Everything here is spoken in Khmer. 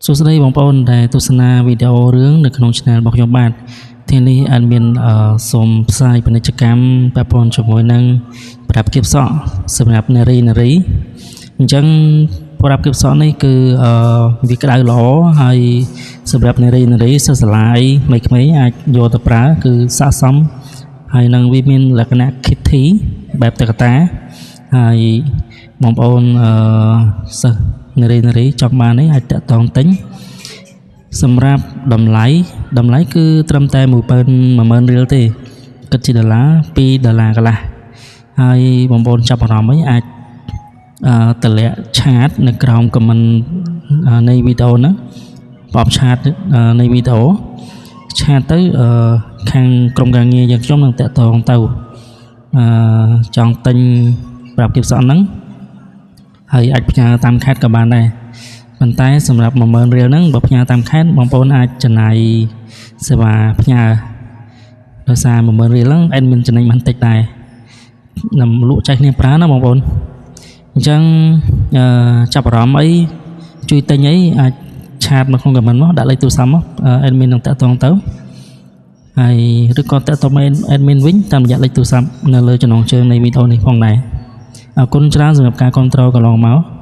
សួស្តីបងប្អូនដែលទស្សនាវីដេអូរឿងនៅក្នុង Channel របស់ខ្ញុំបាទថ្ងៃនេះ admin សូមផ្សាយពាណិជ្ជកម្មពាក់ព័ន្ធជាមួយនឹងប្រដាប់គៀបសក់សម្រាប់នារីនារីអញ្ចឹងប្រដាប់គៀបសក់នេះគឺវាក្តៅល្អហើយសម្រាប់នារីនារីសិស្សសាលាអីក្មេងៗអាចយកទៅប្រើគឺស័ក្តិសមហើយនឹងវាមានលក្ខណៈ kitty បែបតុក្កតាហើយបងប្អូនសិស្សនារីនារីចង់បាននេះអាចតាក់ទងទិញ សម្រាប់តម្លៃតម្លៃគឺត្រឹមតែ10000រៀលទេគិតជាដុល្លារ2ដុល្លារកន្លះហើយបងប្អូនចាប់អារម្មណ៍អីអាចតម្លាក់ chat នៅក្រោម comment នៃវីដេអូហ្នឹងបប chat នៃវីដេអូ chat ទៅខាងក្រុមការងារយើងខ្ញុំនឹងតាក់ទងទៅចង់ទិញប្រដាប់គៀបសក់ហ្នឹងហើយអាចផ្ញើតាមខេត្តក៏បានដែរ ប៉ុន្តែសម្រាប់10000រៀលហ្នឹងបើផ្ញើតាមខេត្តបងប្អូនអាចចំណាយសេវាផ្ញើដោយសារ10000រៀលហ្នឹង admin ចំណេញបានតិចដែរនឹងលក់ចែកគ្នាប្រើណាបងប្អូនអញ្ចឹងចាប់អារម្មណ៍អីជួយទិញអីអាច chat មកក្នុង comment មកដាក់លេខទូរស័ព្ទមក admin នឹងតាក់ទងទៅហើយឬក៏តាក់ទងមក admin វិញតាមរយៈលេខទូរស័ព្ទនៅលើចំណងជើងនៃវីដេអូនេះផងដែរអរគុណច្រើនសម្រាប់ការគាំទ្រកន្លងមក។